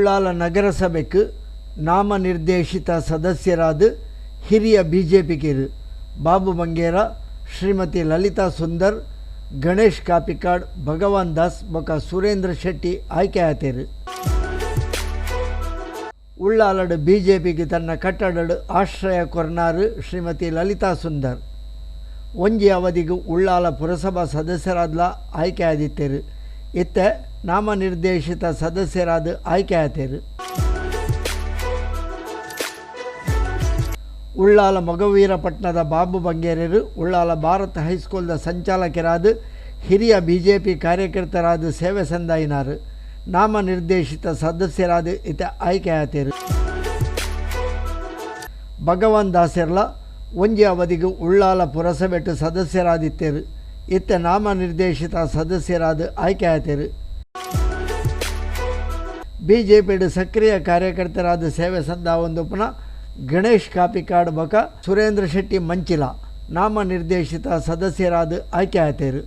ಉಳ್ಳಾಲ ನಗರಸಭೆಕ್ ನಾಮನಿರ್ದೇಶಿತ ಸದಸ್ಯೆರಾದ್ ಹಿರಿಯ ಬಿಜೆಪಿಗೆರ್ ಬಾಬು ಬಂಗೇರ, ಶ್ರೀಮತಿ ಲಲಿತಾ ಸುಂದರ್, ಗಣೇಶ್ ಕಾಪಿಕಾಡ್, ಭಗವಾನ್ ದಾಸ್ ಬೊಕ್ಕ ಸುರೇಂದ್ರ ಶೆಟ್ಟಿ ಆಯ್ಕೆ ಆತೆರ್. ಉಳ್ಳಾಲಡ್ ಬಿಜೆಪಿಗ್ ತನ್ನ ಕಟ್ಟಡಡ್ ಆಶ್ರಯ ಕೊರ್ನಾರ್ ಶ್ರೀಮತಿ ಲಲಿತಾ ಸುಂದರ್. ಒಂಜಿ ಅವಧಿಗ್ ಉಳ್ಳಾಲ ಪುರಸಭಾ ಸದಸ್ಯರಾದ್ಲ ಆಯ್ಕೆ ಆದಿತ್ತೆರ್. ಇತ್ತೆ ನಾಮನಿರ್ದೇಶಿತ ಸದಸ್ಯೆರಾದ್ ಆಯ್ಕೆ ಆತೆರ್. ಉಳ್ಳಾಲ ಮೊಗವೀರಪಟ್ನದ ಬಾಬು ಬಂಗೇರೆರ್ ಉಳ್ಳಾಲ ಭಾರತ್ ಹೈಸ್ಕೂಲ್ದ ಸಂಚಾಲಕೆರಾದ್ ಹಿರಿಯ ಬಿಜೆಪಿ ಕಾರ್ಯಕರ್ತರಾದ ಸೇವೆ ಸಂದಾಯಿನಾರ್. ನಾಮನಿರ್ದೇಶಿತ ಸದಸ್ಯರಾದ ಇತ್ತೆ ಆಯ್ಕೆ ಆತೆರ್. ಭಗವಾನ್ ದಾಸೆರ್ಲ ಒಂಜಿ ಅವಧಿಗ್ ಉಳ್ಳಾಲ ಪುರಸಭೆಟ್ ಸದಸ್ಯರಾದಿತ್ತೆರ್. ಇತ್ತೆ ನಾಮನಿರ್ದೇಶಿತ ಸದಸ್ಯರಾದ ಆಯ್ಕೆ ಆತೆರ್. ಬಿಜೆಪಿಡ್ ಸಕ್ರಿಯ ಕಾರ್ಯಕರ್ತರಾದ ಸೇವೆ ಸಂದಾವೊಂದುಪ್ಪುನ ಗಣೇಶ್ ಕಾಪಿಕಾಡ್ ಬೊಕ್ಕ ಸುರೇಂದ್ರ ಶೆಟ್ಟಿ ಮಂಚಿಲ ನಾಮನಿರ್ದೇಶಿತ ಸದಸ್ಯರಾದ ಆಯ್ಕೆ ಆತೆರ್.